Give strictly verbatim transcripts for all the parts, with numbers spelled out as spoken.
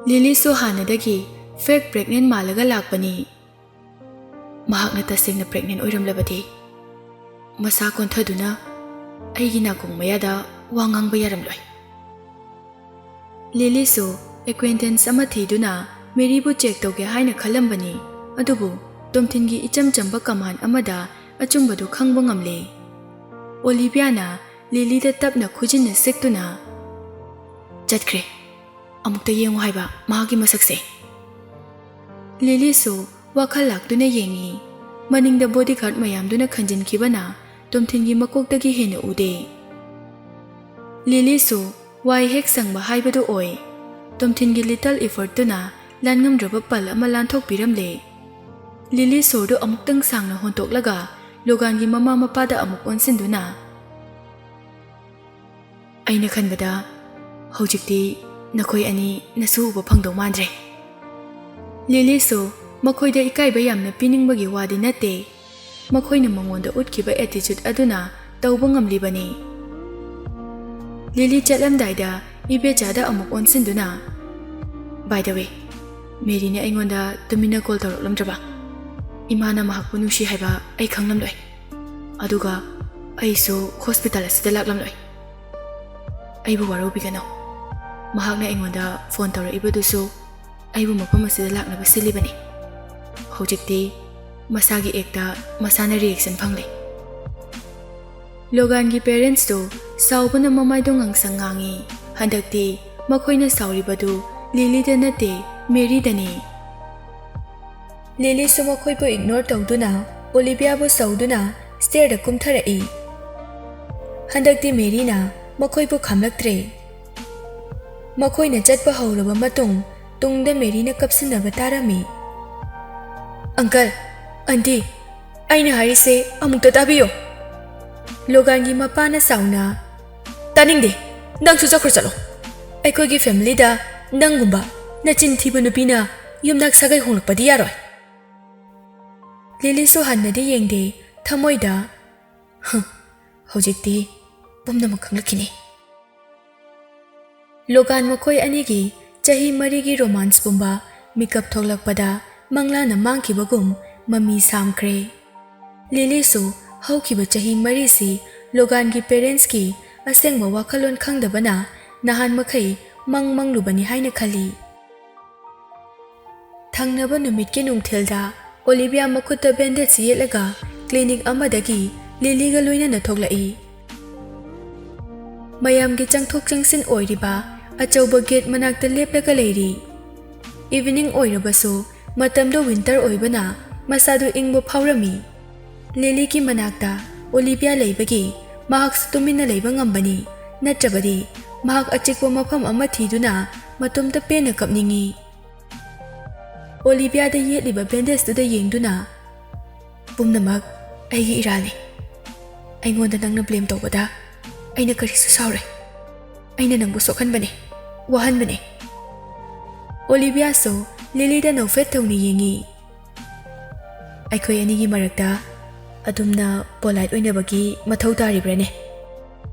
ꯂꯤꯂꯤꯁꯨ ꯍꯥꯟꯅꯗꯒꯤ fake pregnant ꯃꯥꯜꯂꯒ ꯂꯥꯛꯄꯅꯤ꯫ ꯃꯍꯥꯛꯅ ꯇꯁꯦꯡꯅ pregnant ꯑꯣꯏꯔꯝꯂꯕꯗꯤ ꯃꯁꯥ ꯀꯣꯟꯊꯗꯨꯅ ꯑꯩꯒꯤ ꯅꯥꯀꯣꯡ ꯃꯌꯥꯗ ꯋꯥ ꯉꯥꯡꯕ ꯌꯥꯔꯝꯂꯣꯏ꯫ ꯂꯤꯂꯤꯁꯨ acquaintance ꯑꯃ ꯊꯤꯗꯨꯅ ꯃꯦꯔꯤꯕꯨ check ꯇꯧꯒꯦ ꯍꯥꯏꯅ ꯈꯜꯂꯝꯕꯅꯤ, ꯑꯗꯨꯕꯨ ꯇꯣꯝꯊꯤꯟꯒꯤ ꯏꯆꯝ ꯆꯝꯕ command ꯑꯃꯗ ꯑꯆꯨꯝꯕꯗꯨ ꯈꯪꯕ ꯉꯝꯂꯦ꯫ ꯑꯣꯂꯤꯚꯤꯌꯥꯅ ꯂꯤꯂꯤꯗ ꯇꯞꯅ ꯈꯨꯖꯤꯟꯅ ꯁꯤꯛꯇꯨꯅ, "ꯆꯠꯈ꯭ꯔꯦ, ꯑꯃꯨꯛꯇ ꯌꯦꯡꯉꯨ ꯍꯥꯏꯕ ꯃꯍꯥꯛꯀꯤ ꯃꯁꯛꯁꯦ"꯫ ꯂꯤꯂꯤꯁꯨ ꯋꯥꯈꯜ ꯂꯥꯛꯇꯨꯅ ꯌꯦꯡꯉꯤ꯫ ꯃꯅꯤꯡꯗ bodyguard ꯃꯌꯥꯝꯗꯨꯅ ꯈꯟꯖꯤꯟꯈꯤꯕꯅ ꯇꯣꯝꯊꯤꯟꯒꯤ ꯃꯀꯣꯛꯇꯒꯤ ꯍꯦꯟꯅ ꯎꯗꯦ꯫ ꯂꯤꯂꯤꯁꯨ ꯋꯥꯏ ꯍꯦꯛ ꯁꯪꯕ ꯍꯥꯏꯕꯗꯨ ꯑꯣꯏ꯫ ꯇꯣꯝꯊꯤꯟꯒꯤ little effortꯇꯨꯅ ꯂꯥꯟꯉꯝꯗ꯭ꯔꯕ ꯄꯜ ꯑꯃ ꯂꯥꯟꯊꯣꯛꯄꯤꯔꯝꯂꯦ꯫ ꯂꯤꯂꯤ ꯁꯣꯔꯗꯨ ꯑꯃꯨꯛꯇꯪ ꯁꯥꯡꯅ ꯍꯣꯟꯇꯣꯛꯂꯒ ꯂꯣꯒꯥꯟꯒꯤ ꯃꯃꯥ ꯃꯄꯥꯗ ꯑꯃꯨꯛ ꯑꯣꯟꯁꯤꯟꯗꯨꯅ, "ꯑꯩꯅ ꯈꯟꯕꯗ ꯍꯧꯖꯤꯛꯇꯤ ꯅꯈꯣꯏ ꯑꯅꯤ ꯅꯁꯨ ꯎꯕ ꯐꯪꯗꯧ ꯃꯥꯟꯗ꯭ꯔꯦ"꯫ ꯂꯤꯂꯤꯁꯨ ꯃꯈꯣꯏꯗ ꯏꯀꯥꯏꯕ ꯌꯥꯝꯅ ꯄꯤꯅꯤꯡꯕꯒꯤ ꯋꯥꯗꯤ ꯅꯠꯇꯦ, ꯃꯈꯣꯏꯅ ꯃꯉꯣꯟꯗ ꯎꯠꯈꯤꯕ attitude ꯑꯗꯨꯅ ꯇꯧꯕ ꯉꯝꯂꯤꯕꯅꯤ꯫ ꯂꯤꯂꯤ ꯆꯠꯂꯝꯗꯥꯏꯗ ꯏꯕꯦꯆꯥꯗ ꯑꯃꯨꯛ ꯑꯣꯟꯁꯤꯟꯗꯨꯅ, "By the way, ꯃꯦꯔꯤꯅ ꯑꯩꯉꯣꯟꯗ ꯇꯨꯃꯤꯟꯅ call ꯇꯧꯔꯛꯂꯝꯗ꯭ꯔꯕ? ꯏꯃꯥꯅ ꯃꯍꯥꯛꯄꯨ ꯅꯨꯡꯁꯤ ꯍꯥꯏꯕ ꯑꯩ ꯈꯪꯂꯝꯂꯣꯏ꯫ ꯑꯗꯨꯒ ꯑꯩꯁꯨ hospital ꯑꯁꯤꯗ ꯂꯥꯛꯂꯝꯂꯣꯏ꯫ ꯑꯩꯕꯨ ꯋꯥꯔꯧꯕꯤꯒꯅꯨ꯫ ꯃꯍꯥꯛꯅ ꯑꯩꯉꯣꯟꯗ phone ꯇꯧꯔꯛꯏꯕꯗꯨꯁꯨ ꯑꯩꯕꯨ ꯃꯐꯝ ꯑꯁꯤꯗ ꯂꯥꯛꯅꯕ ꯁꯤꯜꯂꯤꯕꯅꯤ꯫ ꯍꯧꯖꯤꯛꯇꯤ ꯃꯁꯥꯒꯤ actꯇ ꯃꯁꯥꯅ reaction ꯐꯪꯂꯦ"꯫ ꯂꯣꯒꯥꯟꯒꯤ parentsꯇꯨ ꯁꯥꯎꯕꯅ ꯃꯃꯥꯏꯗꯣ ꯉꯥꯡꯁꯪ ꯉꯥꯡꯉꯤ꯫ ꯍꯟꯗꯛꯇꯤ ꯃꯈꯣꯏꯅ ꯁꯥꯎꯔꯤꯕꯗꯨ ꯂꯤꯂꯤꯗ ꯅꯠꯇꯦ, ꯃꯦꯔꯤꯗꯅꯤ꯫ ꯂꯤꯂꯤꯁꯨ ꯃꯈꯣꯏꯕꯨ ignore ꯇꯧꯗꯨꯅ ꯑꯣꯂꯤꯚꯤꯌꯥꯕꯨ ꯁꯧꯗꯨꯅ stairꯗ ꯀꯨꯝꯊꯔꯛꯏ꯫ ꯍꯟꯗꯛꯇꯤ ꯃꯦꯔꯤꯅ ꯃꯈꯣꯏꯕꯨ ꯈꯥꯝꯂꯛꯇ꯭ꯔꯦ꯫ ꯃꯈꯣꯏꯅ ꯆꯠꯄ ꯍꯧꯔꯕ ꯃꯇꯨꯡ ꯇꯨꯡꯗ ꯃꯦꯔꯤꯅ ꯀꯞꯁꯤꯟꯅꯕ ꯇꯥꯔꯝꯃꯤ꯫ "Uncle, aunty, ꯑꯩꯅ ꯍꯥꯏꯔꯤꯁꯦ ꯑꯃꯨꯛꯇ ꯇꯥꯕꯤꯌꯨ"꯫ ꯂꯣꯒꯥꯟꯒꯤ ꯃꯄꯥꯅ ꯁꯥꯎꯅ, "ꯇꯥꯅꯤꯡꯗꯦ, ꯅꯪꯁꯨ ꯆꯠꯈ꯭ꯔꯣ ꯆꯠꯂꯣ꯫ ꯑꯩꯈꯣꯏꯒꯤ familyꯗ ꯅꯪꯒꯨꯝꯕ ꯅꯆꯤꯟ ꯊꯤꯕ ꯅꯨꯄꯤꯅ ꯌꯨꯝꯅꯥꯛ ꯁꯥꯒꯩ ꯍꯣꯡꯂꯛꯄꯗꯤ ꯌꯥꯔꯣꯏ"꯫ ꯂꯤꯂꯤꯁꯨ ꯍꯟꯅꯗꯤ ꯌꯦꯡꯗꯦ, ꯊꯃꯣꯏꯗ, "ꯍ, ꯍꯧꯖꯤꯛꯇꯤ ꯄꯨꯝꯅꯃꯛ ꯈꯪꯂꯛꯈꯤꯅꯤ"꯫ ꯂꯣꯒꯥꯟ ꯃꯈꯣꯏ ꯑꯅꯤꯒꯤ ꯆꯍꯤ ꯃꯔꯤꯒꯤ ꯔꯣꯃꯥꯟꯁ ꯄꯨꯝꯕ ꯃꯤꯀꯞ ꯊꯣꯛꯂꯛꯄꯗ ꯃꯪꯂꯥꯅ ꯃꯥꯡꯈꯤꯕꯒꯨꯝ ꯃꯃꯤ ꯁꯥꯝꯈ꯭ꯔꯦ꯫ ꯂꯤꯂꯤꯁꯨ ꯍꯧꯈꯤꯕ ꯆꯍꯤ ꯃꯔꯤꯁꯤ ꯂꯣꯒꯥꯟꯒꯤ ꯄꯦꯔꯦꯟꯁꯀꯤ ꯑꯁꯦꯡꯕ ꯋꯥꯈꯜꯂꯣꯟ ꯈꯪꯗꯕꯅ ꯅꯍꯥꯟ ꯃꯈꯩ ꯃꯪ ꯃꯪꯂꯨꯕꯅꯤ ꯍꯥꯏꯅ ꯈꯜꯂꯤ꯫ ꯊꯪꯅꯕ ꯅꯨꯃꯤꯠꯀꯤ ꯅꯨꯡꯊꯤꯜꯗ ꯑꯣꯂꯤꯚꯤꯌꯥ ꯃꯈꯨꯠꯇ ꯕꯦꯟꯗꯦꯖ ꯌꯦꯠꯂꯒ ꯀ꯭ꯂꯤꯅꯤꯛ ꯑꯃꯗꯒꯤ ꯂꯤꯂꯤꯒ ꯂꯣꯏꯅꯅ ꯊꯣꯛꯂꯛꯏ꯫ ꯃꯌꯥꯝꯒꯤ ꯆꯪꯊꯣꯛ ꯆꯪꯁꯤꯟ ꯑꯣꯏꯔꯤꯕ ꯑꯆꯧꯕ ꯒꯦꯠ ꯃꯅꯥꯛꯇ ꯂꯦꯞꯂꯒ ꯂꯩꯔꯤ꯫ ꯏꯚꯤꯅꯤꯡ ꯑꯣꯏꯔꯕꯁꯨ ꯃꯇꯝꯗꯨ ꯋꯤꯟꯇꯔ ꯑꯣꯏꯕꯅ ꯃꯁꯥꯗꯨ ꯏꯪꯕ ꯐꯥꯎꯔꯝꯃꯤ꯫ ꯂꯤꯂꯤꯒꯤ ꯃꯅꯥꯛꯇ ꯑꯣꯂꯤꯚꯤꯌꯥ ꯂꯩꯕꯒꯤ ꯃꯍꯥꯛꯁꯨ ꯇꯨꯃꯤꯟꯅ ꯂꯩꯕ ꯉꯝꯕꯅꯤ, ꯅꯠꯇ꯭ꯔꯕꯗꯤ ꯃꯍꯥꯛ ꯑꯆꯤꯛꯄ ꯃꯐꯝ ꯑꯃ ꯊꯤꯗꯨꯅ ꯃꯇꯣꯝꯇ ꯄꯦꯟꯅ ꯀꯞꯅꯤꯡꯏ꯫ ꯑꯣꯂꯤꯚꯤꯌꯥꯗ ꯌꯦꯠꯂꯤꯕ ꯕꯦꯟꯗꯦꯖꯇꯨꯗ ꯌꯦꯡꯗꯨꯅ, "ꯄꯨꯝꯅꯃꯛ ꯑꯩꯒꯤ ꯏꯔꯥꯜꯅꯤ꯫ ꯑꯩꯉꯣꯟꯗ ꯅꯪꯅ ꯕ꯭ꯂꯦꯝ ꯇꯧꯕꯗ ꯑꯩꯅ ꯀꯔꯤꯁꯨ ꯁꯥꯎꯔꯣꯏ꯫ ꯑꯩꯅ ꯅꯪꯕꯨ ꯁꯣꯛꯍꯟꯕꯅꯦ, ꯋꯥꯍꯟꯕꯅꯦ꯫" ꯑꯣꯂꯤꯚꯤꯌꯥꯁꯨ ꯂꯤꯂꯤꯗ ꯅꯧꯐꯦꯠ ꯇꯧꯅ ꯌꯦꯡꯏ꯫ "ꯑꯩꯈꯣꯏ ꯑꯅꯤꯒꯤ ꯃꯔꯛꯇ ꯑꯗꯨꯝꯅ ꯄꯣꯂꯥꯏꯠ ꯑꯣꯏꯅꯕꯒꯤ ꯃꯊꯧ ꯇꯥꯔꯤꯕ꯭ꯔꯥꯅꯦ?"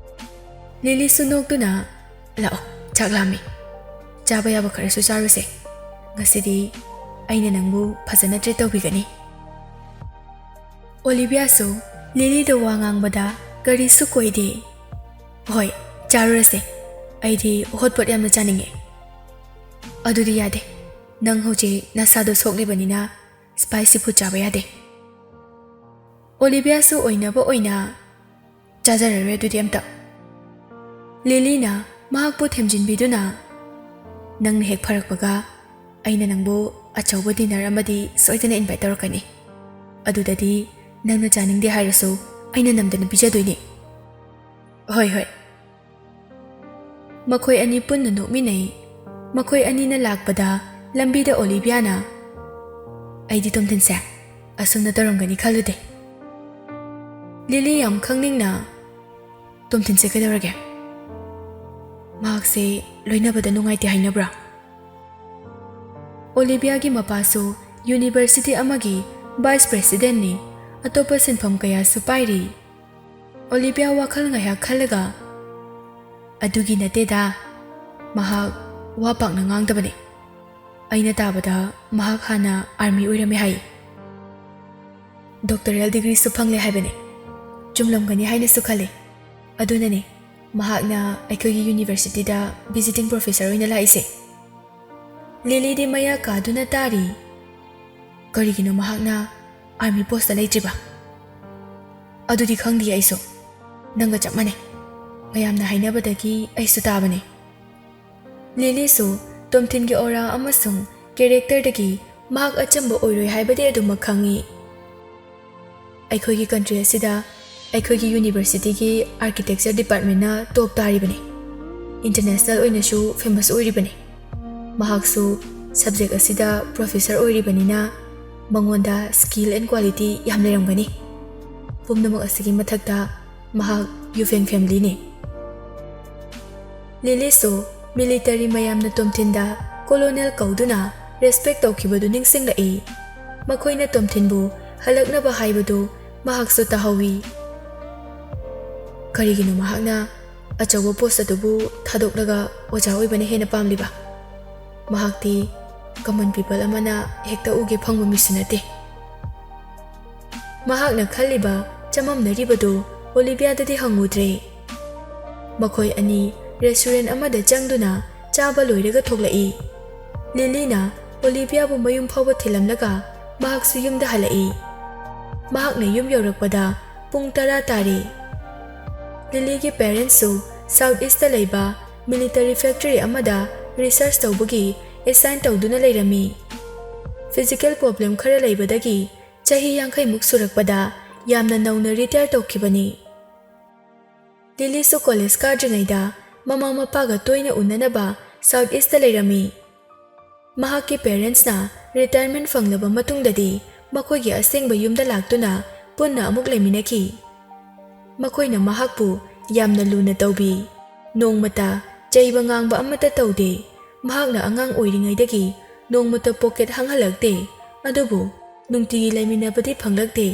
ꯂꯤꯂꯤꯁꯨ ꯅꯣꯛꯇꯨꯅ, "ꯂꯥꯛꯑꯣ, ꯆꯥꯛ ꯂꯥꯝꯃꯤ꯫ ꯆꯥꯕ ꯌꯥꯕ ꯈꯔꯁꯨ ꯆꯥꯔꯨꯁꯦ꯫ ꯉꯁꯤꯗꯤ ꯑꯩꯅ ꯅꯪꯕꯨ ꯐꯖꯅ ꯇ꯭ꯔꯤꯠ ꯇꯧꯕꯤꯒꯅꯤ꯫" ꯑꯣꯂꯤꯚꯤꯌꯥꯁꯨ ꯂꯤꯂꯤꯗ ꯋꯥ ꯉꯥꯡꯕꯗ ꯀꯔꯤꯁꯨ ꯀꯣꯏꯗꯦ꯫ "ꯍꯣꯏ, ꯆꯥꯔꯨꯔꯁꯦ꯫ ꯑꯩꯗꯤ ꯍꯣꯠ ꯄꯣꯠ ꯌꯥꯝꯅ ꯆꯥꯅꯤꯡꯉꯦ꯫" "ꯑꯗꯨꯗꯤ ꯌꯥꯗꯦ꯫ ꯅꯪ ꯍꯧꯖꯤꯛ ꯅꯁꯥꯗꯣ ꯁꯣꯛꯂꯤꯕꯅꯤꯅ ꯁ꯭ꯄꯥꯏꯁꯤ ꯐꯨꯗ ꯆꯥꯕ ꯌꯥꯗꯦ꯫" ꯑꯣꯂꯤꯚꯤꯌꯥꯁꯨ ꯑꯣꯏꯅꯕ ꯑꯣꯏꯅ, "ꯆꯥꯖꯔꯔꯣꯏ ꯑꯗꯨꯗꯤ ꯑꯝꯇ꯫" ꯂꯤꯂꯤꯅ ꯃꯍꯥꯛꯄꯨ ꯊꯦꯝꯖꯤꯟꯕꯤꯗꯨꯅ, "ꯅꯪꯅ ꯍꯦꯛ ꯐꯔꯛꯄꯒ ꯑꯩꯅ ꯅꯪꯕꯨ ꯑꯆꯧꯕ ꯗꯤꯅꯔ ꯑꯃꯗꯤ ꯁꯣꯏꯗꯅ ꯏꯟꯚꯥꯏꯠ ꯇꯧꯔꯛꯀꯅꯤ꯫ ꯑꯗꯨꯗꯗꯤ ꯅꯪꯅ ꯆꯥꯅꯤꯡꯗꯦ ꯍꯥꯏꯔꯁꯨ ꯑꯩꯅ ꯅꯝꯗꯅ ꯄꯤꯖꯗꯣꯏꯅꯤ꯫" "ꯍꯣꯏ, ꯍꯣꯏ꯫" ꯃꯈꯣꯏ ꯑꯅꯤ ꯄꯨꯟꯅ ꯅꯣꯛꯃꯤꯟꯅꯩ꯫ ꯃꯈꯣꯏ ꯑꯅꯤꯅ ꯂꯥꯛꯄꯗ ꯂꯝꯕꯤꯗ ꯑꯣꯂꯤꯚꯤꯌꯥꯅ, "ꯑꯩꯗꯤ ꯇꯣꯝꯊꯤꯟꯁꯦ ꯑꯁꯨꯝꯅ ꯇꯧꯔꯝꯒꯅꯤ ꯈꯜꯂꯨꯗꯦ꯫" ꯂꯤꯂꯤ ꯌꯥꯝ ꯈꯪꯅꯤꯡꯅ, "ꯇꯣꯝꯊꯤꯟꯁꯦ ꯀꯩꯗꯧꯔꯒꯦ? ꯃꯍꯥꯛꯁꯦ ꯂꯣꯏꯅꯕꯗ ꯅꯨꯡꯉꯥꯏꯇꯦ ꯍꯥꯏꯅꯕ꯭ꯔꯥ?" ꯑꯣꯂꯤꯚꯤꯌꯥꯒꯤ ꯃꯄꯥꯁꯨ ꯌꯨꯅꯤꯚꯔꯁꯤꯇꯤ ꯑꯃꯒꯤ ꯚꯥꯏꯁ ꯄ꯭ꯔꯦꯁꯤꯗꯦꯟꯠꯅꯤ꯫ ꯑꯇꯣꯞꯄ ꯁꯤꯟꯐꯝ ꯀꯌꯥꯁꯨ ꯄꯥꯏꯔꯤ꯫ ꯑꯣꯂꯤꯚꯤꯌꯥ ꯋꯥꯈꯜ ꯉꯥꯏꯍꯥꯛ ꯈꯜꯂꯒ, "ꯑꯗꯨꯒꯤ ꯅꯠꯇꯦꯗ, ꯃꯍꯥꯛ ꯋꯥ ꯄꯥꯛꯅ ꯉꯥꯡꯗꯕꯅꯤ꯫ ꯑꯩꯅ ꯇꯥꯕꯗ ꯃꯍꯥꯛ ꯍꯥꯟꯅ ꯑꯥꯔꯃꯤ ꯑꯣꯏꯔꯝꯃꯦ ꯍꯥꯏ꯫ ꯗꯣꯛꯇꯔꯦꯜ ꯗꯤꯒ꯭ꯔꯤꯁꯨ ꯐꯪꯂꯦ ꯍꯥꯏꯕꯅꯤ꯫ ꯆꯨꯝꯂꯝꯒꯅꯤ ꯍꯥꯏꯅꯁꯨ ꯈꯜꯂꯤ꯫ ꯑꯗꯨꯅꯅꯤ ꯃꯍꯥꯛꯅ ꯑꯩꯈꯣꯏꯒꯤ ꯌꯨꯅꯤꯚꯔꯁꯤꯇꯤꯗ ꯚꯤꯖꯤꯇꯤꯡ ꯄ꯭ꯔꯣꯐꯦꯁꯔ ꯑꯣꯏꯅ ꯂꯥꯛꯏꯁꯦ꯫ ꯂꯤꯂꯤꯗꯤ ꯃꯌꯥ ꯀꯥꯗꯨꯅ ꯇꯥꯔꯤ꯫ ꯀꯔꯤꯒꯤꯅꯣ ꯃꯍꯥꯛꯅ ꯑꯥꯔꯃꯤ ꯄꯣꯁꯇ ꯂꯩꯇ꯭ꯔꯤꯕ? ꯑꯗꯨꯗꯤ ꯈꯪꯗꯦ ꯑꯩꯁꯨ꯫ ꯅꯪꯒ ꯆꯞ ꯃꯥꯟꯅꯩ꯫ ꯃꯌꯥꯝꯅ ꯍꯥꯏꯅꯕꯗꯒꯤ ꯑꯩꯁꯨ ꯇꯥꯕꯅꯦ꯫ ꯂꯤꯂꯤꯁꯨ ꯇꯣꯝꯊꯤꯟꯒꯤ ꯑꯣꯔꯥ ꯑꯃꯁꯨꯡ ꯀꯦꯔꯦꯛꯇꯔꯗꯒꯤ ꯃꯍꯥꯛ ꯑꯆꯝꯕ ꯑꯣꯏꯔꯣꯏ ꯍꯥꯏꯕꯗꯤ ꯑꯗꯨꯃꯛ ꯈꯪꯏ꯫ ꯑꯩꯈꯣꯏꯒꯤ ꯀꯟꯇ꯭ꯔꯤ ꯑꯁꯤꯗ ꯑꯩꯈꯣꯏꯒꯤ ꯌꯨꯅꯤꯚꯔꯁꯤꯇꯤꯒꯤ ꯑꯥꯔꯀꯤꯇꯦꯛꯆꯔ ꯗꯤꯄꯥꯔꯠꯃꯦꯟꯅ ꯇꯣꯞ ꯇꯥꯔꯤꯕꯅꯤ꯫ ꯏꯟꯇꯔꯅꯦꯁꯅꯦꯜ ꯑꯣꯏꯅꯁꯨ ꯐꯦꯃꯁ ꯑꯣꯏꯔꯤꯕꯅꯤ꯫ ꯃꯍꯥꯛꯁꯨ ꯁꯕꯖꯦꯛ ꯑꯁꯤꯗ ꯄ꯭ꯔꯣꯐꯦꯁꯔ ꯑꯣꯏꯔꯤꯕꯅꯤꯅ ꯃꯉꯣꯟꯗ ꯁ꯭ꯀꯤꯜ ꯑꯦꯟ ꯀ꯭ꯋꯥꯂꯤꯇꯤ ꯌꯥꯝ ꯂꯩꯔꯝꯒꯅꯤ꯫ ꯄꯨꯝꯅꯃꯛ ꯑꯁꯤꯒꯤ ꯃꯊꯛꯇ ꯃꯍꯥꯛ ꯌꯨꯐꯦꯟ ꯐꯦꯃꯤꯂꯤꯅꯤ꯫ ꯂꯤꯂꯤꯁꯨ ꯃꯤꯂꯤꯇꯔꯤ ꯃꯌꯥꯝꯅ ꯇꯣꯝꯊꯤꯟꯗ ꯀꯣꯂꯣꯅꯦꯜ ꯀꯧꯗꯨꯅ ꯔꯦꯁꯄꯦꯛ ꯇꯧꯈꯤꯕꯗꯨ ꯅꯤꯡꯁꯤꯡꯂꯛꯏ꯫ ꯃꯈꯣꯏꯅ ꯇꯣꯝꯊꯤꯟꯕꯨ ꯍꯜꯂꯛꯅꯕ ꯍꯥꯏꯕꯗꯨ ꯃꯍꯥꯛꯁꯨ ꯇꯥꯍꯧꯏ꯫ ꯀꯔꯤꯒꯤꯅꯣ ꯃꯍꯥꯛꯅ ꯑꯆꯧꯕ ꯄꯣꯁ ꯑꯗꯨꯕꯨ ꯊꯥꯗꯣꯛꯂꯒ ꯑꯣꯖꯥ ꯑꯣꯏꯕꯅ ꯍꯦꯟꯅ ꯄꯥꯝꯂꯤꯕ? ꯃꯍꯥꯛꯇꯤ ꯀꯃꯟ ꯄꯤꯄꯜ ꯑꯃꯅ ꯍꯦꯛꯇ ꯎꯒꯦ ꯐꯪꯕ ꯃꯤꯁꯨ ꯅꯠꯇꯦ꯫ ꯃꯍꯥꯛꯅ ꯈꯜꯂꯤꯕ ꯆꯃꯝꯅꯔꯤꯕꯗꯨ ꯑꯣꯂꯤꯚꯤꯌꯥꯗꯗꯤ ꯍꯪꯉꯨꯗ꯭ꯔꯦ꯫ ꯃꯈꯣꯏ ꯑꯅꯤ ꯔꯦꯁꯇꯨꯔꯦꯟ ꯑꯃꯗ ꯆꯪꯗꯨꯅ ꯆꯥꯕ ꯂꯣꯏꯔꯒ ꯊꯣꯛꯂꯛꯏ꯫ ꯂꯤꯂꯤꯅ ꯑꯣꯂꯤꯚꯤꯌꯥꯕꯨ ꯃꯌꯨꯝ ꯐꯥꯎꯕ ꯊꯤꯜꯂꯝꯂꯒ ꯃꯍꯥꯛꯁꯨ ꯌꯨꯝꯗ ꯍꯜꯂꯛꯏ꯫ ꯃꯍꯥꯛꯅ ꯌꯨꯝ ꯌꯧꯔꯛꯄꯗ ꯄꯨꯡ ꯇꯔꯥ ꯇꯥꯔꯦ꯫ ꯂꯤꯂꯤꯒꯤ ꯄꯦꯔꯦꯟꯁꯁꯨ ꯁꯥꯎꯠ ꯏꯁꯇ ꯂꯩꯕ ꯃꯤꯂꯤꯇꯔꯤ ꯐꯦꯛꯇꯔꯤ ꯑꯃꯗ ꯔꯤꯁꯔꯆ ꯇꯧꯕꯒꯤ ꯑꯦꯁꯥꯏꯟ ꯇꯧꯗꯨꯅ ꯂꯩꯔꯝꯃꯤ꯫ ꯐꯤꯖꯤꯀꯦꯜ ꯄ꯭ꯔꯣꯕ꯭ꯂꯦꯝ ꯈꯔ ꯂꯩꯕꯗꯒꯤ ꯆꯍꯤ ꯌꯥꯡꯈꯩꯃꯨꯛ ꯁꯨꯔꯛꯄꯗ ꯌꯥꯝꯅ ꯅꯧꯅ ꯔꯤꯇꯥꯌꯔ ꯇꯧꯈꯤꯕꯅꯤ꯫ ꯂꯤꯂꯤꯁꯨ ꯀꯣꯂꯦꯖ ꯀꯥꯗ꯭ꯔꯤꯉꯩꯗ ꯃꯃꯥ ꯃꯄꯥꯒ ꯇꯣꯏꯅ ꯎꯅꯅꯕ ꯁꯥꯎꯠ ꯏꯁꯇ ꯂꯩꯔꯝꯃꯤ꯫ ꯃꯍꯥꯛꯀꯤ ꯄꯦꯔꯦꯟꯁꯅ ꯔꯤꯇꯥꯌꯔꯃꯦꯟ ꯐꯪꯂꯕ ꯃꯇꯨꯡꯗꯗꯤ ꯃꯈꯣꯏꯒꯤ ꯑꯁꯦꯡꯕ ꯌꯨꯝꯗ ꯂꯥꯛꯇꯨꯅ ꯄꯨꯟꯅ ꯑꯃꯨꯛ ꯂꯩꯃꯤꯟꯅꯈꯤ꯫ ꯃꯈꯣꯏꯅ ꯃꯍꯥꯛꯄꯨ ꯌꯥꯝꯅ ꯂꯨꯅ ꯇꯧꯕꯤ꯫ ꯅꯣꯡꯃꯇ ꯆꯩꯕ ꯉꯥꯡꯕ ꯑꯃꯠꯇ ꯇꯧꯗꯦ꯫ ꯃꯍꯥꯛꯅ ꯑꯉꯥꯡ ꯑꯣꯏꯔꯤꯉꯩꯗꯒꯤ ꯅꯣꯡꯃꯇ ꯄꯣꯀꯦꯠ ꯍꯥꯡꯍꯜꯂꯛꯇꯦ꯫ ꯑꯗꯨꯕꯨ ꯅꯨꯡꯇꯤꯒꯤ ꯂꯩꯃꯤꯟꯅꯕꯗꯤ ꯐꯪꯂꯛꯇꯦ꯫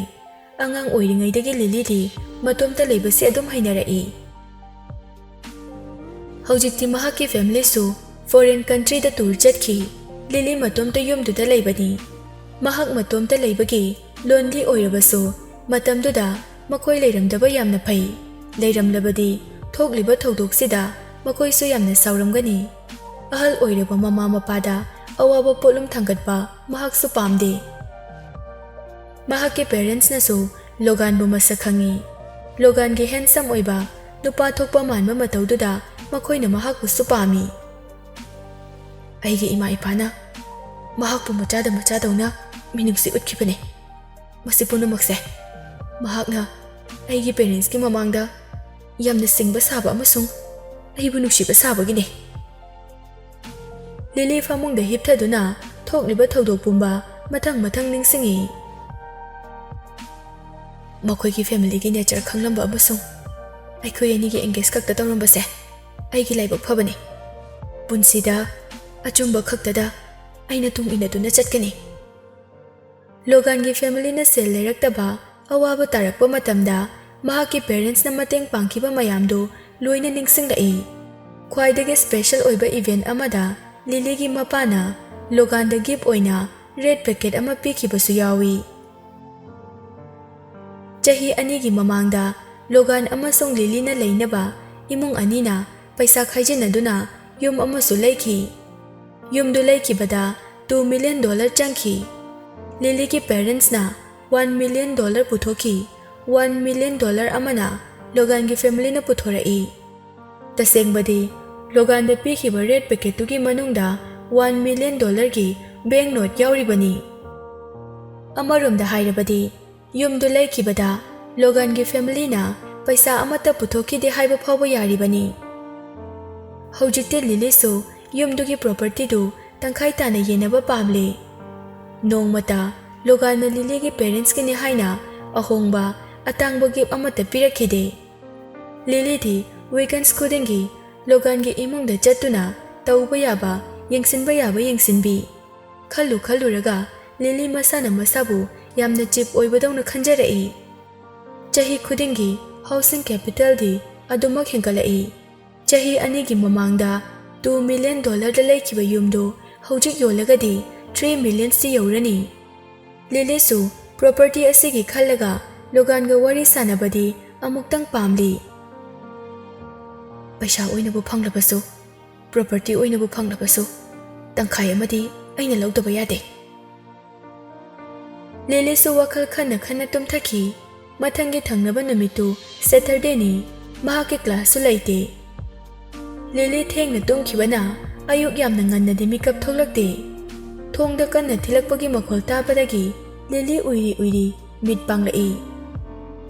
ꯑꯉꯥꯡ ꯑꯣꯏꯔꯤꯉꯩꯗꯒꯤ ꯂꯤꯂꯤꯗꯤ ꯃꯇꯣꯝꯇ ꯂꯩꯕꯁꯤ ꯑꯗꯨꯝ ꯍꯩꯅꯔꯛꯏ꯫ ꯍꯧꯖꯤꯛꯇꯤ ꯃꯍꯥꯛꯀꯤ ꯐꯦꯃꯤꯂꯤꯁꯨ ꯐꯣꯔꯦꯟ ꯀꯟꯇ꯭ꯔꯤꯗ ꯇꯨꯔ ꯆꯠꯈꯤ꯫ ꯂꯤꯂꯤ ꯃꯇꯣꯝꯇ ꯌꯨꯝꯗꯨꯗ ꯂꯩꯕꯅꯤ꯫ ꯃꯍꯥꯛ ꯃꯇꯣꯝꯇ ꯂꯩꯕꯒꯤ ꯂꯣꯟꯂꯤ ꯑꯣꯏꯔꯕꯁꯨ, ꯃꯇꯝꯗꯨꯗ ꯃꯈꯣꯏ ꯂꯩꯔꯝꯗꯕ ꯌꯥꯝꯅ ꯐꯩ꯫ ꯂꯩꯔꯝꯂꯕꯗꯤ ꯊꯣꯛꯂꯤꯕ ꯊꯧꯗꯣꯛꯁꯤꯗ ꯃꯈꯣꯏꯁꯨ ꯌꯥꯝꯅ ꯁꯥꯎꯔꯝꯒꯅꯤ꯫ ꯑꯍꯜ ꯑꯣꯏꯔꯕ ꯃꯃꯥ ꯃꯄꯥꯗ ꯑꯋꯥꯕ ꯄꯣꯠꯂꯨꯝ ꯊꯥꯡꯒꯠꯄ ꯃꯍꯥꯛꯁꯨ ꯄꯥꯝꯗꯦ꯫ ꯃꯍꯥꯛꯀꯤ ꯄꯦꯔꯦꯟꯁꯅꯁꯨ ꯂꯣꯒꯥꯟꯕꯨ ꯃꯁꯛ ꯈꯪꯏ꯫ ꯂꯣꯒꯥꯟꯒꯤ ꯍꯦꯟꯁꯝ ꯑꯣꯏꯕ, ꯅꯨꯄꯥ ꯊꯣꯛꯄ ꯃꯥꯟꯕ ꯃꯇꯧꯗꯨꯗ ꯃꯈꯣꯏꯅ ꯃꯍꯥꯛꯄꯨꯁꯨ ꯄꯥꯝꯃꯤ꯫ ꯑꯩꯒꯤ ꯏꯃꯥ ꯏꯄꯥꯅ ꯃꯍꯥꯛꯄꯨ ꯃꯆꯥꯗ ꯃꯆꯥꯗꯧꯅ ꯃꯤꯅꯨꯡꯁꯤ ꯎꯠꯈꯤꯕꯅꯤ꯫ ꯃꯁꯤ ꯄꯨꯝꯅꯃꯛꯁꯦ ꯃꯍꯥꯛꯅ ꯑꯩꯒꯤ ꯄꯦꯔꯦꯟꯁꯀꯤ ꯃꯃꯥꯡꯗ ꯌꯥꯝꯅ ꯁꯤꯡꯕ ꯁꯥꯕ ꯑꯃꯁꯨꯡ ꯑꯩꯕꯨ ꯅꯨꯡꯁꯤꯕ ꯁꯥꯕꯒꯤꯅꯤ꯫ ꯂꯤꯂꯤ ꯐꯃꯨꯡꯗ ꯍꯤꯞꯊꯗꯨꯅ ꯊꯣꯛꯂꯤꯕ ꯊꯧꯗꯣꯛ ꯄꯨꯝꯕ ꯃꯊꯪ ꯃꯊꯪ ꯅꯤꯡꯁꯤꯡꯉꯤ꯫ ꯃꯈꯣꯏꯒꯤ ꯐꯦꯃꯤꯂꯤꯒꯤ ꯅꯦꯆꯔ ꯈꯪꯂꯝꯕ ꯑꯃꯁꯨꯡ ꯑꯩꯈꯣꯏ ꯑꯅꯤꯒꯤ ꯑꯦꯡꯒꯦꯖ ꯈꯛꯇ ꯇꯧꯔꯝꯕꯁꯦ ꯑꯩꯒꯤ ꯂꯥꯏꯕꯛ ꯐꯕꯅꯤ꯫ ꯄꯨꯟꯁꯤꯗ ꯑꯆꯨꯝꯕ ꯈꯛꯇꯗ ꯑꯩꯅ ꯇꯨꯡ ꯏꯟꯅꯗꯨꯅ ꯆꯠꯀꯅꯤ꯫ ꯂꯣꯒꯥꯟꯒꯤ ꯐꯦꯃꯤꯂꯤꯅ ꯁꯦꯜ ꯂꯩꯔꯛꯇꯕ ꯑꯋꯥꯕ ꯇꯥꯔꯛꯄ ꯃꯇꯝꯗ ꯃꯍꯥꯛꯀꯤ ꯄꯦꯔꯦꯟꯁꯅ ꯃꯇꯦꯡ ꯄꯥꯡꯈꯤꯕ ꯃꯌꯥꯝꯗꯨ ꯂꯣꯏꯅ ꯅꯤꯡꯁꯤꯡꯂꯛꯏ꯫ ꯈ꯭ꯋꯥꯏꯗꯒꯤ ꯁ꯭ꯄꯦꯁꯦꯜ ꯑꯣꯏꯕ ꯏꯚꯦꯟꯠ ꯑꯃꯗ ꯂꯤꯂꯤꯒꯤ ꯃꯄꯥꯅ ꯂꯣꯒꯥꯟꯗ ꯒꯤꯐꯠ ꯑꯣꯏꯅ ꯔꯦꯗ ꯄꯦꯀꯦꯠ ꯑꯃ ꯄꯤꯈꯤꯕꯁꯨ ꯌꯥꯎꯏ꯫ ꯆꯍꯤ ꯑꯅꯤꯒꯤ ꯃꯃꯥꯡꯗ ꯂꯣꯒꯥꯟ ꯑꯃꯁꯨꯡ ꯂꯤꯂꯤꯅ ꯂꯩꯅꯕ ꯏꯃꯨꯡ ꯑꯅꯤꯅ ꯄꯩꯁꯥ ꯈꯥꯏꯖꯤꯟꯅꯗꯨꯅ ꯌꯨꯝ ꯑꯃꯁꯨ ꯂꯩꯈꯤ꯫ ꯌꯨꯝꯗꯨ ꯂꯩꯈꯤꯕꯗ ꯇꯨ ꯃꯤꯂꯤꯌꯟ ꯗꯣꯂꯔ ꯆꯪꯈꯤ꯫ ꯂꯤꯂꯤꯒꯤ ꯄꯦꯔꯦꯟꯁꯅ ꯋꯥꯟ ꯃꯤꯂꯤꯌꯟ ꯗꯣꯂꯔ ꯄꯨꯊꯣꯛꯈꯤ꯫ ꯋꯥꯟ ꯃꯤꯂꯤꯌꯟ ꯗꯣꯂꯔ ꯑꯃꯅ ꯂꯣꯒꯥꯟꯒꯤ ꯐꯦꯃꯤꯂꯤꯅ ꯄꯨꯊꯣꯔꯛꯏ꯫ ꯇꯁꯦꯡꯕꯗꯤ, ꯂꯣꯒꯥꯟꯗ ꯄꯤꯈꯤꯕ ꯔꯦꯗ ꯄꯦꯀꯦꯠꯇꯨꯒꯤ ꯃꯅꯨꯡꯗ ꯋꯥꯟ ꯃꯤꯂꯤꯌꯟ ꯗꯣꯂꯔꯒꯤ ꯕꯦꯡꯛ ꯅꯣꯠ ꯌꯥꯎꯔꯤꯕꯅꯤ꯫ ꯑꯃꯔꯣꯝꯗ ꯍꯥꯏꯔꯕꯗꯤ, ꯌꯨꯝꯗꯨ ꯂꯩꯈꯤꯕꯗ ꯂꯣꯒꯥꯟꯒꯤ ꯐꯦꯃꯤꯂꯤꯅ ꯄꯩꯁꯥ ꯑꯃꯠꯇ ꯄꯨꯊꯣꯛꯈꯤꯗꯦ ꯍꯥꯏꯕ ꯐꯥꯎꯕ ꯌꯥꯔꯤꯕꯅꯤ꯫ ꯍꯧꯖꯤꯛꯇꯤ ꯂꯤꯂꯤꯁꯨ ꯌꯨꯝꯗꯨꯒꯤ ꯄ꯭ꯔꯣꯄꯔꯇꯤꯗꯨ ꯇꯪꯈꯥꯏ ꯇꯥꯅ ꯌꯦꯟꯅꯕ ꯄꯥꯝꯂꯦ꯫ ꯅꯣꯡꯃꯇ ꯂꯣꯒꯥꯟꯅ ꯂꯤꯂꯤꯒꯤ ꯄꯦꯔꯦꯟꯁꯀꯤꯅꯤ ꯍꯥꯏꯅ ꯑꯍꯣꯡꯕ, ꯑꯇꯥꯡꯕ ꯒꯤꯐꯠ ꯑꯃꯠꯇ ꯄꯤꯔꯛꯈꯤꯗꯦ꯫ ꯂꯤꯂꯤꯗꯤ ꯋꯤꯀꯦꯟꯁ ꯈꯨꯗꯤꯡꯒꯤ ꯂꯣꯒꯥꯟꯒꯤ ꯏꯃꯨꯡꯗ ꯆꯠꯇꯨꯅ ꯇꯧꯕ ꯌꯥꯕ, ꯌꯦꯡꯁꯤꯟꯕ ꯌꯥꯕ ꯌꯦꯡꯁꯤꯟꯕꯤ꯫ ꯈꯜꯂꯨ ꯈꯜꯂꯨꯔꯒ ꯂꯤꯂꯤ ꯃꯁꯥꯅ ꯃꯁꯥꯕꯨ ꯌꯥꯝꯅ ꯆꯤꯞ ꯑꯣꯏꯕꯗꯧꯅ ꯈꯟꯖꯔꯛꯏ꯫ ꯆꯍꯤ ꯈꯨꯗꯤꯡꯒꯤ ꯍꯥꯎꯁꯤꯡ ꯀꯦꯄꯤꯇꯦꯜꯗꯤ ꯑꯗꯨꯃꯛ ꯍꯦꯟꯒꯠꯂꯛꯏ꯫ ꯆꯍꯤ ꯑꯅꯤꯒꯤ ꯃꯃꯥꯡꯗ ꯇꯨ ꯃꯤꯂꯤꯌꯟ ꯗꯣꯂꯔꯗ ꯂꯩꯈꯤꯕ ꯌꯨꯝꯗꯨ ꯍꯧꯖꯤꯛ ꯌꯣꯜꯂꯒꯗꯤ ꯊ꯭ꯔꯤ ꯃꯤꯂꯤꯌꯟꯁꯇꯤ ꯌꯧꯔꯅꯤ꯫ ꯂꯤꯂꯤꯁꯨ ꯄ꯭ꯔꯣꯄꯔꯇꯤ ꯑꯁꯤꯒꯤ ꯈꯜꯂꯒ ꯂꯣꯒꯥꯟꯒ ꯋꯥꯔꯤ ꯁꯥꯟꯅꯕꯗꯤ ꯑꯃꯨꯛꯇꯪ ꯄꯥꯝꯂꯤ꯫ "ꯄꯩꯁꯥ ꯑꯣꯏꯅꯕꯨ ꯐꯪꯂꯕꯁꯨ, ꯄ꯭ꯔꯣꯄꯔꯇꯤ ꯑꯣꯏꯅꯕꯨ ꯐꯪꯂꯕꯁꯨ, ꯇꯪꯈꯥꯏ ꯑꯃꯗꯤ ꯑꯩꯅ ꯂꯧꯗꯕ ꯌꯥꯗꯦ꯫" ꯂꯤꯂꯤꯁꯨ ꯋꯥꯈꯜ ꯈꯟꯅ ꯈꯟꯅ ꯇꯨꯝꯊꯈꯤ꯫ ꯃꯊꯪꯒꯤ ꯊꯪꯅꯕ ꯅꯨꯃꯤꯠꯇꯨ ꯁꯦꯇꯔꯗꯦꯅꯤ꯫ ꯃꯍꯥꯛꯀꯤ ꯀ꯭ꯂꯥꯁꯁꯨ ꯂꯩꯇꯦ꯫ ꯂꯤꯂꯤ ꯊꯦꯡꯅ ꯇꯨꯝꯈꯤꯕꯅ ꯑꯌꯨꯛ ꯌꯥꯝꯅ ꯉꯟꯅꯗꯤ ꯃꯤꯀꯞ ꯊꯣꯛꯂꯛꯇꯦ꯫ ꯊꯣꯡꯗ ꯀꯟꯅ ꯊꯤꯜꯂꯛꯄꯒꯤ ꯃꯈꯣꯜ ꯇꯥꯕꯗꯒꯤ ꯂꯤꯂꯤ ꯎꯏꯔꯤ ꯎꯏꯔꯤ ꯃꯤꯠ ꯄꯥꯡꯂꯛꯏ꯫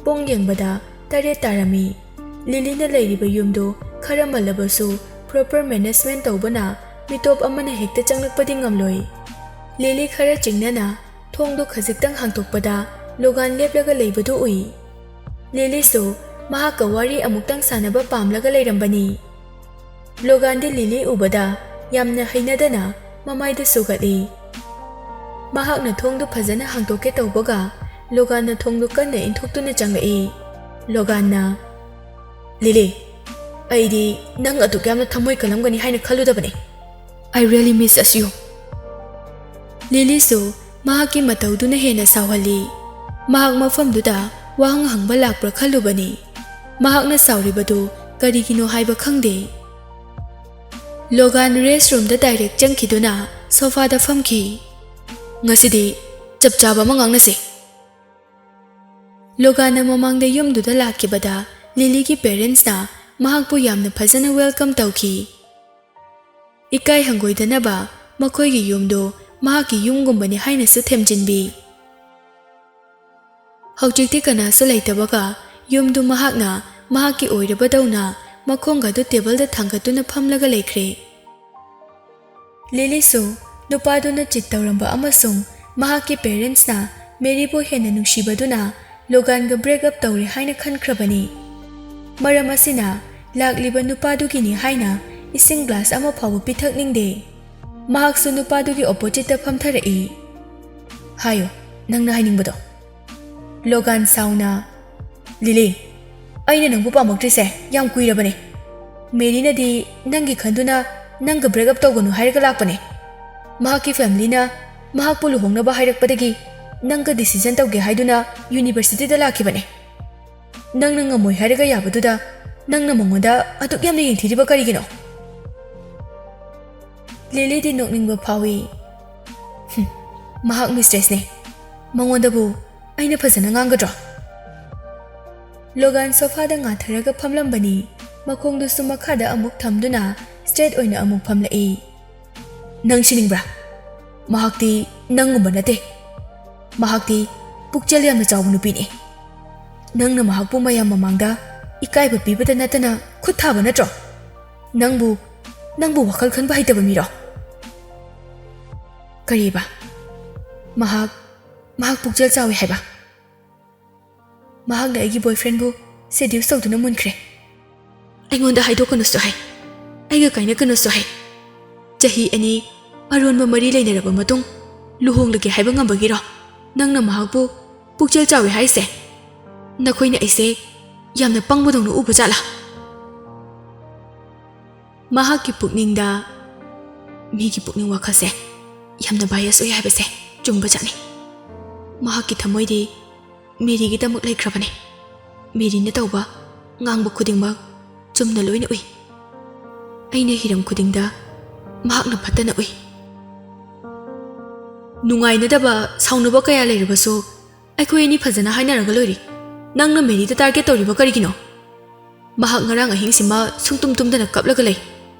ꯄꯨꯡ ꯌꯦꯡꯕꯗ ꯇꯔꯦꯠ ꯇꯥꯔꯝꯃꯤ꯫ ꯂꯤꯂꯤꯅ ꯂꯩꯔꯤꯕ ꯌꯨꯝꯗꯨ ꯈꯔ ꯃꯜꯂꯕꯁꯨ, ꯄ꯭ꯔꯣꯄꯔ ꯃꯦꯅꯦꯖꯃꯦꯟ ꯇꯧꯕꯅ ꯃꯤꯇꯣꯞ ꯑꯃꯅ ꯍꯦꯛꯇ ꯆꯪꯂꯛꯄꯗꯤ ꯉꯝꯂꯣꯏ꯫ ꯂꯤꯂꯤ ꯈꯔ ꯆꯤꯡꯅꯅ ꯊꯣꯡꯗꯨ ꯈꯖꯤꯛꯇꯪ ꯍꯥꯡꯇꯣꯛꯄꯗ ꯂꯣꯒꯥꯟ ꯂꯦꯞꯂꯒ ꯂꯩꯕꯗꯨ ꯎꯏ꯫ ꯂꯤꯂꯤꯁꯨ ꯃꯍꯥꯛꯀ ꯋꯥꯔꯤ ꯑꯃꯨꯛꯇꯪ ꯁꯥꯟꯅꯕ ꯄꯥꯝꯂꯒ ꯂꯩꯔꯝꯕꯅꯤ꯫ ꯂꯣꯒꯥꯟꯗꯤ ꯂꯤꯂꯤ ꯎꯕꯗ ꯌꯥꯝꯅ ꯍꯩꯅꯗꯅ ꯃꯃꯥꯏꯗ ꯁꯨꯒꯠꯂꯤ꯫ ꯃꯍꯥꯛꯅ ꯊꯣꯡꯗꯨ ꯐꯖꯅ ꯍꯥꯡꯗꯣꯛꯀꯦ ꯇꯧꯕꯒ ꯂꯣꯒꯥꯟꯅ ꯊꯣꯡꯗꯨ ꯀꯟꯅ ꯏꯟꯊꯣꯛꯇꯨꯅ ꯆꯪꯂꯛꯏ꯫ ꯂꯣꯒꯥꯟꯅ, "ꯂꯤꯂꯤ, ꯑꯩꯗꯤ ꯅꯪ ꯑꯗꯨꯛ ꯌꯥꯝꯅ ꯊꯃꯣꯏ ꯀꯜꯂꯝꯒꯅꯤ ꯍꯥꯏꯅ ꯈꯜꯂꯨꯗꯕꯅꯤ꯫ I really miss you." ꯂꯤꯂꯤꯁꯨ ꯃꯍꯥꯛꯀꯤ ꯃꯇꯧꯗꯨꯅ ꯍꯦꯟꯅ ꯁꯥꯎꯍꯜꯂꯤ꯫ ꯃꯍꯥꯛ ꯃꯐꯝꯗꯨꯗ ꯋꯥꯍꯪ ꯍꯪꯕ ꯂꯥꯛꯄ꯭ꯔꯥ ꯈꯜꯂꯨꯕꯅꯤ꯫ ꯃꯍꯥꯛꯅ ꯁꯥꯎꯔꯤꯕꯗꯨ ꯀꯔꯤꯒꯤꯅꯣ ꯍꯥꯏꯕ ꯈꯪꯗꯦ꯫ ꯂꯣꯒꯥꯟ ꯔꯦꯁ ꯔꯨꯝꯗ ꯗꯥꯏꯔꯦꯛ ꯆꯪꯈꯤꯗꯨꯅ ꯁꯣꯐꯥꯗ ꯐꯝꯈꯤ꯫ "ꯉꯁꯤꯗꯤ ꯆꯞ ꯆꯥꯕ ꯑꯃ ꯉꯥꯡꯅꯁꯦ꯫" ꯂꯣꯒꯥꯟꯅ ꯃꯃꯥꯡꯗ ꯌꯨꯝꯗꯨꯗ ꯂꯥꯛꯈꯤꯕꯗ ꯂꯤꯂꯤꯒꯤ ꯄꯦꯔꯦꯟꯁꯅ ꯃꯍꯥꯛꯄꯨ ꯌꯥꯝꯅ ꯐꯖꯅ ꯋꯦꯜꯀꯝ ꯇꯧꯈꯤ꯫ ꯏꯀꯥꯏ ꯍꯪꯒꯣꯏꯗꯅꯕ ꯃꯈꯣꯏꯒꯤ ꯌꯨꯝꯗꯨ ꯃꯍꯥꯛꯀꯤ ꯌꯨꯝꯒꯨꯝꯕꯅꯤ ꯍꯥꯏꯅꯁꯨ ꯊꯦꯝꯖꯤꯟꯕꯤ꯫ ꯍꯧꯖꯤꯛꯇꯤ ꯀꯅꯥꯁꯨ ꯂꯩꯇꯕꯒ ꯌꯨꯝꯗꯨ ꯃꯍꯥꯛꯅ ꯃꯍꯥꯛꯀꯤ ꯑꯣꯏꯔꯕꯗꯧꯅ ꯃꯈꯣꯡꯒꯗꯨ ꯇꯦꯕꯜꯗ ꯊꯥꯡꯒꯠꯇꯨꯅ ꯐꯝꯂꯒ ꯂꯩꯈ꯭ꯔꯦ꯫ ꯂꯤꯂꯤꯁꯨ ꯅꯨꯄꯥꯗꯨꯅ ꯆꯤꯠ ꯇꯧꯔꯝꯕ ꯑꯃꯁꯨꯡ ꯃꯍꯥꯛꯀꯤ ꯄꯦꯔꯦꯟꯁꯅ ꯃꯦꯔꯤꯕꯨ ꯍꯦꯟꯅ ꯅꯨꯡꯁꯤꯕꯗꯨꯅ ꯂꯣꯒꯥꯟꯒ ꯕ꯭ꯔꯦꯛ ꯑꯞ ꯇꯧꯔꯦ ꯍꯥꯏꯅ ꯈꯟꯈ꯭ꯔꯕꯅꯤ꯫ ꯃꯔꯝ ꯑꯁꯤꯅ ꯂꯥꯛꯂꯤꯕ ꯅꯨꯄꯥꯗꯨꯒꯤꯅꯤ ꯍꯥꯏꯅ ꯏꯁꯤꯡ ꯒ꯭ꯂꯥꯁ ꯑꯃ ꯐꯥꯎꯕ ꯄꯤꯊꯛꯅꯤꯡꯗꯦ꯫ ꯃꯍꯥꯛꯁꯨ ꯅꯨꯄꯥꯗꯨꯒꯤ ꯑꯣꯄꯣꯖꯤꯠꯇ ꯐꯝꯊꯔꯛꯏ꯫ "ꯍꯥꯏꯌꯨ, ꯅꯪꯅ ꯍꯥꯏꯅꯤꯡꯕꯗꯣ꯫" ꯂꯣꯒꯥꯟ ꯁꯥꯎꯅ, "ꯂꯤꯂꯤ, ꯑꯩꯅ ꯅꯪꯕꯨ ꯄꯥꯝꯃꯛꯇ꯭ꯔꯤꯁꯦ ꯌꯥꯝ ꯀꯨꯏꯔꯕꯅꯦ꯫ ꯃꯦꯔꯤꯅꯗꯤ ꯅꯪꯒꯤ ꯈꯟꯗꯨꯅ ꯅꯪꯒ break up ꯇꯧꯒꯅꯨ ꯍꯥꯏꯔꯒ ꯂꯥꯛꯄꯅꯦ꯫ ꯃꯍꯥꯛꯀꯤ familyꯅ ꯃꯍꯥꯛꯄꯨ ꯂꯨꯍꯣꯡꯅꯕ ꯍꯥꯏꯔꯛꯄꯗꯒꯤ ꯅꯪꯒ decision ꯇꯧꯒꯦ ꯍꯥꯏꯗꯨꯅ universityꯗ ꯂꯥꯛꯈꯤꯕꯅꯦ꯫ ꯅꯪꯅ ꯉꯝꯃꯣꯏ ꯍꯥꯏꯔꯒ ꯌꯥꯕꯗꯨꯗ ꯅꯪꯅ ꯃꯉꯣꯟꯗ ꯑꯗꯨꯛ ꯌꯥꯝꯅ ꯌꯦꯡꯊꯤꯔꯤꯕ ꯀꯔꯤꯒꯤꯅꯣ? ꯂꯤꯂꯤꯗꯤ ꯅꯣꯛꯅꯤꯡꯕ ꯐꯥꯎꯏ꯫ "ꯍꯨꯝ, ꯃꯍꯥꯛ mistressꯅꯦ꯫ ꯃꯉꯣꯟꯗꯕꯨ ꯑꯩꯅ ꯐꯖꯅ ꯉꯥꯡꯒꯗ꯭ꯔꯣ?" ꯂꯣꯒꯥꯟ sofaꯗ ꯉꯥꯊꯔꯒ ꯐꯝꯂꯝꯕꯅꯤ꯫ ꯃꯈꯣꯡꯗꯨꯁꯨ ꯃꯈꯥꯗ ꯑꯃꯨꯛ ꯊꯝꯗꯨꯅ straight ꯑꯣꯏꯅ ꯑꯃꯨꯛ ꯐꯝꯂꯛꯏ꯫ "ꯅꯪ ꯁꯤꯅꯤꯡꯕ꯭ꯔꯥ? ꯃꯍꯥꯛꯇꯤ ꯅꯪꯒꯨꯝꯕ ꯅꯠꯇꯦ꯫ ꯃꯍꯥꯛꯇꯤ ꯄꯨꯛꯆꯦꯜ ꯌꯥꯝꯅ ꯆꯥꯎꯕ ꯅꯨꯄꯤꯅꯤ꯫ ꯅꯪꯅ ꯃꯍꯥꯛꯄꯨ ꯃꯌꯥꯝ ꯃꯃꯥꯡꯗ ꯏꯀꯥꯏꯕ ꯄꯤꯕꯇ ꯅꯠꯇꯅ ꯈꯨꯠ ꯊꯥꯕ ꯅꯠꯇ꯭ꯔꯣ? ꯅꯪꯕꯨ, ꯅꯪꯕꯨ ꯋꯥꯈꯜ ꯈꯟꯕ ꯍꯩꯇꯕ ꯃꯤꯔꯣ?" "ꯀꯔꯤꯕ? ꯃꯍꯥꯛ, ꯃꯍꯥꯛ ꯄꯨꯛꯆꯦꯜ ꯆꯥꯎꯏ ꯍꯥꯏꯕ?" "ꯃꯍꯥꯛꯅ ꯑꯩꯒꯤ boyfriendꯕꯨ seduce ꯇꯧꯗꯨꯅ ꯃꯨꯟꯈ꯭ꯔꯦ꯫ ꯑꯩꯉꯣꯟꯗ ꯍꯥꯏꯗꯣꯛꯀꯅꯨꯁꯨ ꯍꯥꯏ, ꯑꯩꯒ ꯀꯥꯏꯅꯀꯅꯨꯁꯨ ꯍꯥꯏ꯫ ꯆꯍꯤ ꯑꯅꯤ ꯑꯔꯣꯟꯕ ꯃꯔꯤ ꯂꯩꯅꯔꯕ ꯃꯇꯨꯡ ꯂꯨꯍꯣꯡꯂꯒꯦ ꯍꯥꯏꯕ ꯉꯝꯕꯒꯤꯔꯣ ꯅꯪꯅ ꯃꯍꯥꯛꯄꯨ ꯄꯨꯛꯆꯦꯜ ꯆꯥꯎꯏ ꯍꯥꯏꯔꯤꯁꯦ? ꯅꯈꯣꯏꯅ ꯑꯩꯁꯦ ꯌꯥꯝꯅ ꯄꯪꯕꯗꯧꯅ ꯎꯕ ꯖꯥꯠꯂꯥ?" ꯃꯍꯥꯛꯀꯤ ꯄꯨꯛꯅꯤꯡꯗ ꯃꯤꯒꯤ ꯄꯨꯛꯅꯤꯡ ꯋꯥꯈꯜꯁꯦ ꯌꯥꯝꯅ bias ꯑꯣꯏ ꯍꯥꯏꯕꯁꯦ ꯆꯨꯝꯕ ꯖꯥꯠꯅꯤ꯫ ꯃꯍꯥꯛꯀꯤ ꯊꯃꯣꯏꯗꯤ ꯃꯦꯔꯤꯒꯤꯗꯃꯛ ꯂꯩꯈ꯭ꯔꯕꯅꯤ꯫ ꯃꯦꯔꯤꯅ ꯇꯧꯕ, ꯉꯥꯡꯕ ꯈꯨꯗꯤꯡꯃꯛ ꯆꯨꯝꯅ ꯂꯣꯏꯅ ꯎꯏ꯫ ꯑꯩꯅ ꯍꯤꯔꯝ ꯈꯨꯗꯤꯡꯗ ꯃꯍꯥꯛꯅ ꯐꯠꯇꯅ ꯎꯏ꯫ ꯅꯨꯡꯉꯥꯏꯅꯗꯕ, ꯁꯥꯎꯅꯕ ꯀꯌꯥ ꯂꯩꯔꯕꯁꯨ ꯑꯩꯈꯣꯏ ꯑꯅꯤ ꯐꯖꯅ ꯍꯥꯏꯅꯔꯒ ꯂꯣꯏꯔꯦ꯫ ꯅꯪꯅ ꯃꯦꯔꯤꯗ target ꯇꯧꯔꯤꯕ ꯀꯔꯤꯒꯤꯅꯣ? ꯃꯍꯥꯛ ꯉꯔꯥꯡ ꯑꯍꯤꯡꯁꯤꯃ ꯁꯨꯡꯇꯨꯝ ꯇꯨꯝꯗꯅ ꯀꯞꯂꯒ ꯂꯩ꯫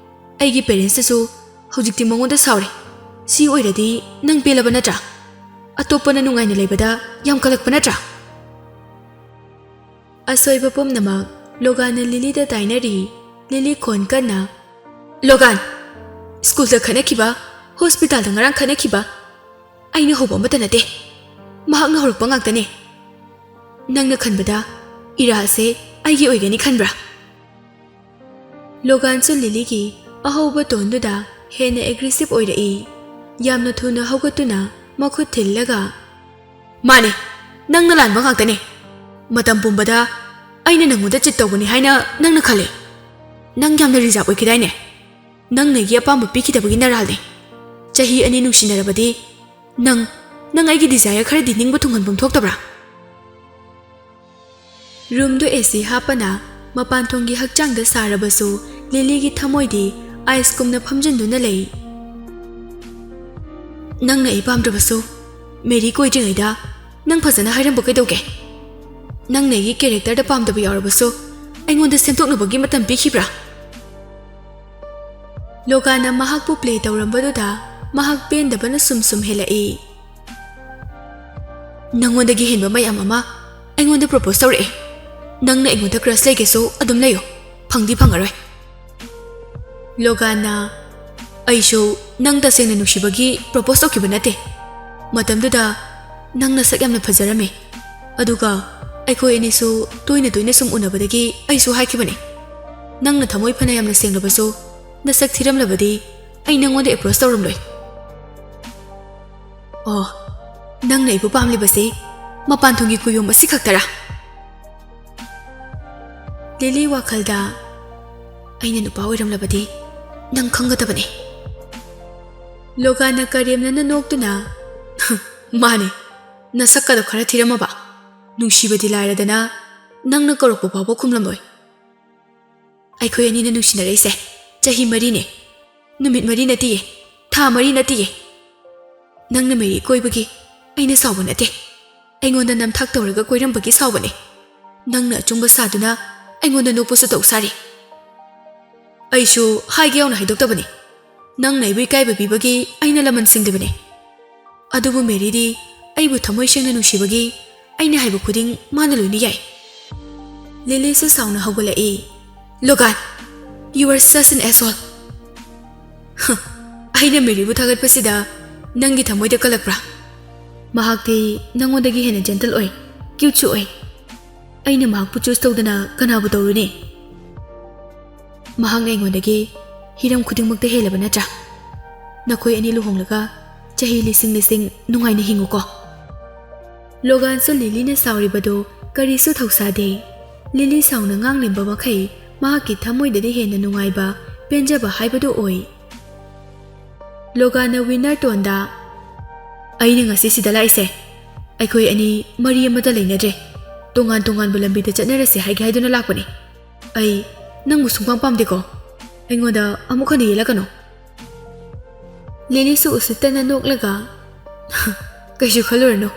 ꯑꯩꯒꯤ parentsꯅꯁꯨ ꯍꯧꯖꯤꯛꯇꯤ ꯃꯉꯣꯟꯗ ꯁꯥꯎꯔꯦ꯫ ꯁꯤ ꯑꯣꯏꯔꯗꯤ ꯅꯪ ꯄꯦꯜꯂꯕ ꯅꯠꯇ꯭ꯔꯥ? ꯑꯇꯣꯞꯄꯅ ꯅꯨꯡꯉꯥꯏꯅ ꯂꯩꯕꯗ ꯌꯥꯝ ꯀꯜꯂꯛꯄ ꯅꯠꯇ꯭ꯔꯥ? ꯑꯁꯣꯏꯕ ꯄꯨꯝꯅꯃꯛ ꯂꯣꯒꯥꯟꯅ ꯂꯤꯂꯤꯗ ꯇꯥꯏꯅꯔꯤ꯫ ꯂꯤꯂꯤ ꯈꯣꯟ ꯀꯟꯅ, "ꯂꯣꯒꯥꯟ, ꯁ꯭ꯀꯨꯜꯗ ꯈꯠꯅꯈꯤꯕ, ꯍꯣꯁꯄꯤꯇꯥꯜꯗ ꯉꯔꯥꯡ ꯈꯠꯅꯈꯤꯕ, ꯑꯩꯅ ꯍꯧꯕ ꯑꯃꯠꯇ ꯅꯠꯇꯦ꯫ ꯃꯍꯥꯛꯅ ꯍꯧꯔꯛꯄ ꯉꯥꯛꯇꯅꯦ꯫ ꯅꯪꯅ ꯈꯟꯕꯗ ꯏꯔꯥ ꯑꯁꯦ ꯑꯩꯒꯤ ꯑꯣꯏꯒꯅꯤ ꯈꯟꯕ꯭ꯔꯥ?" ꯂꯣꯒꯥꯟꯁꯨ ꯂꯤꯂꯤꯒꯤ ꯑꯍꯧꯕ ꯇꯣꯟꯗꯨꯗ ꯍꯦꯟꯅ aggressive ꯑꯣꯏꯔꯛꯏ꯫ ꯌꯥꯝꯅ ꯊꯨꯅ ꯍꯧꯒꯠꯇꯨꯅ ꯃꯈꯨꯠ ꯊꯤꯜꯂꯒ, "ꯃꯥꯅꯦ, ꯅꯪꯅ ꯂꯥꯟꯕ ꯉꯥꯛꯇꯅꯦ꯫ ꯃꯇꯝ ꯄꯨꯝꯕꯗ ꯑꯩꯅ ꯅꯪꯉꯣꯟꯗ cheat ꯇꯧꯕꯅꯤ ꯍꯥꯏꯅ ꯅꯪꯅ ꯈꯜꯂꯦ꯫ ꯅꯪ ꯌꯥꯝꯅ reserve ꯑꯣꯏꯈꯤꯗꯥꯏꯅꯦ? ꯅꯪꯅ ꯑꯩꯒꯤ ꯑꯄꯥꯝꯕ ꯄꯤꯈꯤꯗꯕꯒꯤ ꯅꯔꯥꯜꯅꯦ꯫ ꯆꯍꯤ ꯑꯅꯤ ꯅꯨꯡꯁꯤꯅꯔꯕꯗꯤ ꯅꯪ, ꯅꯪ ꯑꯩꯒꯤ desire ꯈꯔꯗꯤ ꯅꯤꯡꯕ ꯊꯨꯡꯍꯟꯐꯝ ꯊꯣꯛꯇꯕ꯭ꯔꯥ? ꯔꯨꯝꯗꯨ ꯑꯦ ꯁꯤ ꯍꯥꯞꯄꯅ ꯃꯄꯥꯟ ꯊꯣꯡꯒꯤ ꯍꯛꯆꯥꯡꯗ ꯁꯥꯔꯕꯁꯨ ꯂꯤꯂꯤꯒꯤ ꯊꯃꯣꯏꯗꯤ ꯑꯥꯏꯁꯀꯨꯝꯅ ꯐꯝꯖꯤꯟꯗꯨꯅ ꯂꯩ꯫ ꯅꯪꯅ ꯑꯩ ꯄꯥꯝꯗ꯭ꯔꯕꯁꯨ ꯃꯦꯔꯤ ꯀꯣꯏꯗ꯭ꯔꯤꯉꯩꯗ ꯅꯪ ꯐꯖꯅ ꯍꯥꯏꯔꯝꯕ ꯀꯩꯗꯧꯒꯦ? ꯅꯪꯅ ꯑꯩꯒꯤ characterꯗ ꯄꯥꯝꯗꯕ ꯌꯥꯎꯔꯕꯁꯨ ꯑꯩꯉꯣꯟꯗ ꯁꯦꯝꯗꯣꯛꯅꯕꯒꯤ ꯃꯇꯝ ꯄꯤꯈꯤꯕ꯭ꯔꯥ? ꯂꯣꯒꯥꯟꯅ ꯃꯍꯥꯛꯄꯨ play ꯇꯧꯔꯝꯕꯗꯨꯗ ꯃꯍꯥꯛ ꯄꯦꯟꯗꯕꯅ ꯁꯨꯝ ꯁꯨꯝ ꯍꯦꯜꯂꯛꯏ꯫ ꯅꯪꯉꯣꯟꯗꯒꯤ ꯍꯦꯟꯕ ꯃꯌꯥꯝ ꯑꯃ ꯑꯩꯉꯣꯟꯗ propose ꯇꯧꯔꯛꯑꯦ꯫ ꯅꯪꯅ ꯑꯩꯉꯣꯟꯗ crush ꯂꯩꯒꯦꯁꯨ ꯑꯗꯨꯝ ꯂꯩꯌꯨ, ꯐꯪꯗꯤ ꯐꯪꯉꯔꯣꯏ꯫ ꯂꯣꯒꯥꯟꯅ, ꯑꯩꯁꯨ ꯅꯪ ꯇꯁꯦꯡꯅ ꯅꯨꯡꯁꯤꯕꯒꯤ propose ꯇꯧꯈꯤꯕ ꯅꯠꯇꯦ꯫ ꯃꯇꯝꯗꯨꯗ ꯅꯪ ꯅꯁꯛ ꯌꯥꯝꯅ ꯐꯖꯔꯝꯃꯦ꯫ ꯑꯗꯨꯒ ꯑꯩꯈꯣꯏ ꯑꯅꯤꯁꯨ ꯇꯣꯏꯅ ꯇꯣꯏꯅ ꯁꯨꯝ ꯎꯅꯕꯗꯒꯤ ꯑꯩꯁꯨ ꯍꯥꯏꯈꯤꯕꯅꯦ, ꯅꯪꯅ ꯊꯃꯣꯏ ꯐꯅ ꯌꯥꯝꯅ ꯁꯦꯡꯂꯕꯁꯨ ꯅꯁꯛ ꯊꯤꯔꯝꯂꯕꯗꯤ ꯑꯩ ꯅꯪꯉꯣꯟꯗ approach ꯇꯧꯔꯝꯂꯣꯏ꯫ ꯑꯣ, ꯅꯪꯅ ꯑꯩꯕꯨ ꯄꯥꯝꯂꯤꯕꯁꯤ ꯃꯄꯥꯟ ꯊꯣꯡꯒꯤ ꯀꯨꯌꯣꯝ ꯑꯁꯤ ꯈꯛꯇꯔꯥ? ꯂꯤꯂꯤ ꯋꯥꯈꯜꯗ, ꯑꯩꯅ ꯅꯨꯄꯥ ꯑꯣꯏꯔꯝꯂꯕꯗꯤ ꯅꯪ ꯈꯪꯒꯗꯕꯅꯤ꯫ ꯂꯣꯒꯥꯟꯅ ꯀꯔꯦꯝꯅꯅ ꯅꯣꯛꯇꯨꯅ, ꯃꯥꯅꯦ, ꯅꯁꯛꯀꯗꯣ ꯈꯔ ꯊꯤꯔꯝꯃꯕ, ꯅꯨꯡꯁꯤꯕꯗꯤ ꯂꯥꯏꯔꯗꯅ ꯅꯪꯅ ꯀꯧꯔꯛꯄ ꯐꯥꯎꯕ ꯈꯨꯝꯂꯝꯂꯣꯏ꯫ ꯑꯩꯈꯣꯏ ꯑꯅꯤꯅ ꯅꯨꯡꯁꯤꯅꯔꯛꯏꯁꯦ ꯆꯍꯤ ꯃꯔꯤꯅꯦ, ꯅꯨꯃꯤꯠ ꯃꯔꯤ ꯅꯠꯇꯤꯌꯦ, ꯊꯥ ꯃꯔꯤ ꯅꯠꯇꯤꯌꯦ꯫ ꯅꯪꯅ ꯃꯦꯔꯤ ꯀꯣꯏꯕꯒꯤ ꯑꯩꯅ ꯁꯥꯎꯕ ꯅꯠꯇꯦ, ꯑꯩꯉꯣꯟꯗ ꯅꯝꯊꯥꯛ ꯇꯧꯔꯒ ꯀꯣꯏꯔꯝꯕꯒꯤ ꯁꯥꯎꯕꯅꯦ꯫ ꯅꯪꯅ ꯑꯆꯨꯝꯕ ꯁꯥꯗꯨꯅ ꯑꯩꯉꯣꯟꯗ ꯅꯣꯛꯄꯁꯨ ꯇꯧ ꯁꯥꯔꯤ꯫ ꯑꯩꯁꯨ ꯍꯥꯏꯒꯦ ꯌꯥꯎꯅ ꯍꯥꯏꯗꯣꯛꯇꯕꯅꯤ, ꯅꯪꯅ ꯑꯩꯕꯨ ꯏꯀꯥꯏꯕ ꯄꯤꯕꯒꯤ ꯑꯩꯅ ꯂꯃꯟ ꯁꯤꯡꯂꯤꯕꯅꯤ꯫ ꯑꯗꯨꯕꯨ ꯃꯦꯔꯤꯗꯤ ꯑꯩꯕꯨ ꯊꯃꯣꯏ ꯁꯦꯡꯅ ꯅꯨꯡꯁꯤꯕꯒꯤ ꯑꯩꯅ ꯍꯥꯏꯕ ꯈꯨꯗꯤꯡ ꯃꯥꯅ ꯂꯣꯏꯅ ꯌꯥꯏ꯫ ꯂꯤꯂꯤꯁꯨ ꯁꯥꯎꯅ ꯍꯧꯒꯠꯂꯛꯏ꯫ Logan, you are such an asshole. ꯍ, ꯑꯩꯅ ꯃꯦꯔꯤꯕꯨ ꯊꯥꯒꯠꯄꯁꯤꯗ ꯅꯪꯒꯤ ꯊꯃꯣꯏꯗ ꯀꯜꯂꯛꯄ꯭ꯔꯥ? ꯃꯍꯥꯛꯇꯤ ꯅꯪꯉꯣꯟꯗꯒꯤ ꯍꯦꯟꯅ gentle ꯑꯣꯏ, cuteꯁꯨ ꯑꯣꯏ꯫ ꯑꯩꯅ ꯃꯍꯥꯛꯄꯨ choose ꯇꯧꯗꯅ ꯀꯅꯥꯕꯨ ꯇꯧꯔꯨꯅꯤ? ꯃꯍꯥꯛꯅ ꯑꯩꯉꯣꯟꯗꯒꯤ ꯍꯤꯔꯝ ꯈꯨꯗꯤꯡꯃꯛꯇ ꯍꯦꯜꯂꯕ ꯅꯠꯇ꯭ꯔꯥ? ꯅꯈꯣꯏ ꯑꯅꯤ ꯂꯨꯍꯣꯡꯂꯒ ꯆꯍꯤ ꯂꯤꯁꯤꯡ ꯂꯤꯁꯤꯡ ꯅꯨꯡꯉꯥꯏꯅ ꯍꯤꯡꯉꯨꯀꯣ꯫ ꯂꯣꯒꯥꯟꯁꯨ ꯂꯤꯂꯤꯅ ꯁꯥꯎꯔꯤꯕꯗꯨ ꯀꯔꯤꯁꯨ ꯊꯧꯁꯥꯗꯦ꯫ ꯂꯤꯂꯤ ꯁꯥꯎꯅ ꯉꯥꯡꯂꯤꯕ ꯃꯈꯩ ꯃꯍꯥꯛꯀꯤ ꯊꯃꯣꯏꯗꯗꯤ ꯍꯦꯟꯅ ꯅꯨꯡꯉꯥꯏꯕ ꯄꯦꯟꯖꯕ ꯍꯥꯏꯕꯗꯨ ꯑꯣꯏ꯫ ꯂꯣꯒꯥꯟꯅ ꯋꯤꯟꯅꯔ ꯇꯣꯟꯗ, "ꯑꯩꯅ ꯉꯁꯤ ꯁꯤꯗ ꯂꯥꯛꯏꯁꯦ ꯑꯩꯈꯣꯏ ꯑꯅꯤ ꯃꯔꯤ ꯑꯃꯠꯇ ꯂꯩꯅꯗ꯭ꯔꯦ, ꯇꯣꯉꯥꯟ ꯇꯣꯉꯥꯟꯕ ꯂꯝꯕꯤꯗ ꯆꯠꯅꯔꯁꯦ ꯍꯥꯏꯒꯦ ꯍꯥꯏꯗꯨꯅ ꯂꯥꯛꯄꯅꯦ꯫ ꯑꯩ ꯅꯪꯕꯨ ꯁꯨꯡꯄꯥꯝ ꯄꯥꯝꯗꯦꯀꯣ꯫ ꯑꯩꯉꯣꯟꯗ ꯑꯃꯨꯛ ꯍꯟꯅ ꯌꯦꯠꯂꯛꯀꯅꯨ꯫" ꯂꯤꯂꯤꯁꯨ ꯎꯁꯤꯠꯇꯅ ꯅꯣꯛꯂꯒ, "ꯀꯩꯁꯨ ꯈꯜꯂꯨꯔꯅꯨ,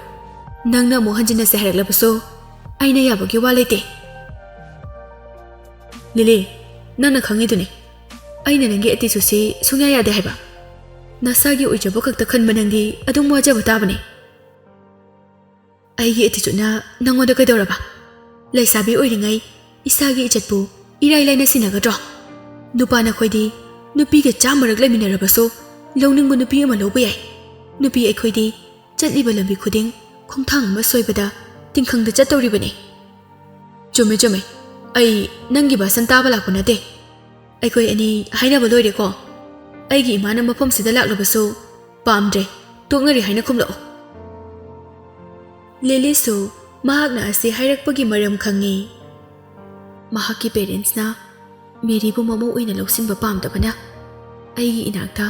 ꯅꯪꯅ ꯑꯃꯨꯛ ꯍꯟꯖꯤꯟꯅꯁꯦ ꯍꯥꯏꯔꯛꯂꯕꯁꯨ ꯑꯩꯅ ꯌꯥꯕꯒꯤ ꯋꯥ ꯂꯩꯇꯦ꯫" "ꯂꯤꯂꯤ, ꯅꯪꯅ ꯈꯪꯉꯤꯗꯨꯅꯤ ꯑꯩꯅ ꯅꯪꯒꯤ ꯑꯦꯇꯤꯆꯨꯠꯁꯤ ꯁꯨꯡꯌꯥ ꯌꯥꯗꯦ ꯍꯥꯏꯕ꯫ ꯅꯁꯥꯒꯤ ꯑꯣꯏꯖꯕ ꯈꯛꯇ ꯈꯟꯕ ꯅꯪꯗꯤ ꯑꯗꯨꯝ ꯋꯥꯖꯕ ꯇꯥꯕꯅꯤ꯫" "ꯑꯩꯒꯤ ꯑꯦꯇꯤꯆꯨꯠꯅ ꯅꯪꯉꯣꯟꯗ ꯀꯩꯗꯧꯔꯕ? ꯂꯩꯁꯥꯕꯤ ꯑꯣꯏꯔꯤꯉꯩ ꯏꯁꯥꯒꯤ ꯏꯖꯠꯄꯨ ꯏꯔꯥꯏ ꯂꯥꯏꯅ ꯁꯤꯟꯅꯒꯗ꯭ꯔꯣ? ꯅꯨꯄꯥ ꯅꯈꯣꯏꯗꯤ ꯅꯨꯄꯤꯒ ꯆꯥꯝꯃꯔꯛ ꯂꯩꯃꯤꯟꯅꯔꯕꯁꯨ ꯂꯧꯅꯤꯡꯕ ꯅꯨꯄꯤ ꯑꯃ ꯂꯧꯕ ꯌꯥꯏ꯫ ꯅꯨꯄꯤ ꯑꯩꯈꯣꯏꯗꯤ ꯆꯠꯂꯤꯕ ꯂꯝꯕꯤ ꯈꯨꯗꯤꯡ ꯈꯣꯡꯊꯥꯡ ꯑꯃ ꯁꯣꯏꯕꯗ ꯇꯤꯡꯈꯪꯗ ꯆꯠꯇꯧꯔꯤꯕꯅꯤ꯫" "ꯆꯨꯝꯃꯦ, ꯆꯨꯝꯃꯦ꯫ ꯑꯩ ꯅꯪꯒꯤ ꯚꯥꯁꯟ ꯇꯥꯕ ꯂꯥꯛꯄ ꯅꯠꯇꯦ꯫ ꯑꯩꯈꯣꯏ ꯑꯅꯤ ꯍꯥꯏꯅꯕ ꯂꯣꯏꯔꯦꯀꯣ꯫ ꯑꯩꯒꯤ ꯏꯃꯥꯅ ꯃꯐꯝꯁꯤꯗ ꯂꯥꯛꯂꯕꯁꯨ ꯄꯥꯝꯗ꯭ꯔꯦ, ꯇꯣꯛꯅꯔꯦ ꯍꯥꯏꯅ ꯈꯨꯝꯂꯛꯑꯣ꯫" ꯂꯤꯂꯤꯁꯨ ꯃꯍꯥꯛꯅ ꯑꯁꯤ ꯍꯥꯏꯔꯛꯄꯒꯤ ꯃꯔꯝ ꯈꯪꯉꯤ꯫ ꯃꯍꯥꯛꯀꯤ ꯄꯦꯔꯦꯟꯁꯅ ꯃꯦꯔꯤꯕꯨ ꯃꯃꯧ ꯑꯣꯏꯅ ꯂꯧꯁꯤꯟꯕ ꯄꯥꯝꯗꯕꯅ ꯑꯩꯒꯤ ꯏꯅꯥꯛꯇ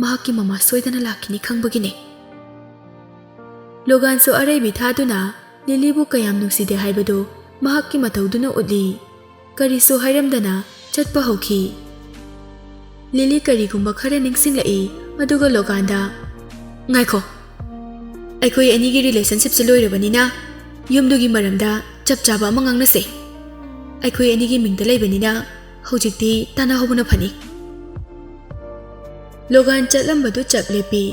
ꯃꯍꯥꯛꯀꯤ ꯃꯃꯥ ꯁꯣꯏꯗꯅ ꯂꯥꯛꯈꯤꯅꯤ ꯈꯪꯕꯒꯤꯅꯤ꯫ ꯂꯣꯒꯥꯟꯁꯨ ꯑꯔꯩꯕꯤ ꯊꯥꯗꯨꯅ ꯂꯤꯂꯤꯕꯨ ꯀꯌꯥꯝ ꯅꯨꯡꯁꯤꯗꯦ ꯍꯥꯏꯕꯗꯨ ꯃꯍꯥꯛꯀꯤ ꯃꯇꯧꯗꯨꯅ ꯎꯠꯂꯤ꯫ ꯀꯔꯤꯁꯨ ꯍꯥꯏꯔꯝꯗꯅ ꯆꯠꯄ ꯍꯧꯈꯤ꯫ ꯂꯤꯂꯤ ꯀꯔꯤꯒꯨꯝꯕ ꯈꯔ ꯅꯤꯡꯁꯤꯡꯂꯛꯏ, ꯑꯗꯨꯒ ꯂꯣꯒꯥꯟꯗ, "ꯉꯥꯏꯈꯣ, ꯑꯩꯈꯣꯏ ꯑꯅꯤꯒꯤ ꯔꯤꯂꯦꯁꯟꯁꯤꯞꯁꯦ ꯂꯣꯏꯔꯕꯅꯤꯅ ꯌꯨꯝꯗꯨꯒꯤ ꯃꯔꯝꯗ ꯆꯞ ꯆꯥꯕ ꯑꯃ ꯉꯥꯡꯅꯁꯦ꯫ ꯑꯩꯈꯣꯏ ꯑꯅꯤꯒꯤ ꯃꯤꯡꯗ ꯂꯩꯕꯅꯤꯅ ꯍꯧꯖꯤꯛꯇꯤ ꯇꯥꯟꯅꯍꯧꯕꯅ ꯐꯅꯤ꯫" ꯂꯣꯒꯥꯟ ꯆꯠꯂꯝꯕꯗꯨ ꯆꯞ ꯂꯦꯞꯄꯤ꯫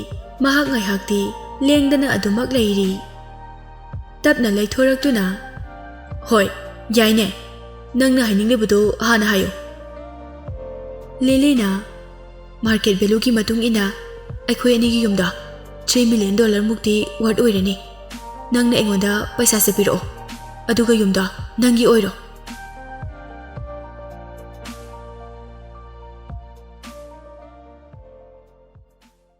ꯃꯍꯥꯛ ꯉꯥꯏꯍꯥꯛꯇꯤ ꯂꯦꯡꯗꯅ ꯑꯗꯨꯃꯛ ꯂꯩꯔꯤ꯫ ꯇꯞꯅ ꯂꯩꯊꯣꯔꯛꯇꯨꯅ, "ꯍꯣꯏ, ꯌꯥꯏꯅꯦ꯫ ꯅꯪꯅ ꯍꯥꯏꯅꯤꯡꯂꯤꯕꯗꯨ ꯍꯥꯟꯅ ꯍꯥꯏꯌꯨ꯫" ꯂꯤꯂꯤꯅ, "ꯃꯥꯔꯀꯦꯠ ꯚꯦꯂꯨꯒꯤ ꯃꯇꯨꯡ ꯏꯟꯅ ꯑꯩꯈꯣꯏ ꯑꯅꯤꯒꯤ ꯌꯨꯝꯗꯣ ꯊ꯭ꯔꯤ ꯃꯤꯂꯤꯌꯟ ꯗꯣꯂꯔ ꯃꯨꯛꯇꯤ ꯋꯔꯠ ꯑꯣꯏꯔꯅꯤ꯫ ꯅꯪꯅ ꯑꯩꯉꯣꯟꯗ ꯄꯩꯁꯥꯁꯦ ꯄꯤꯔꯛꯑꯣ, ꯑꯗꯨꯒ ꯌꯨꯝꯗꯣ ꯅꯪꯒꯤ ꯑꯣꯏꯔꯣ꯫"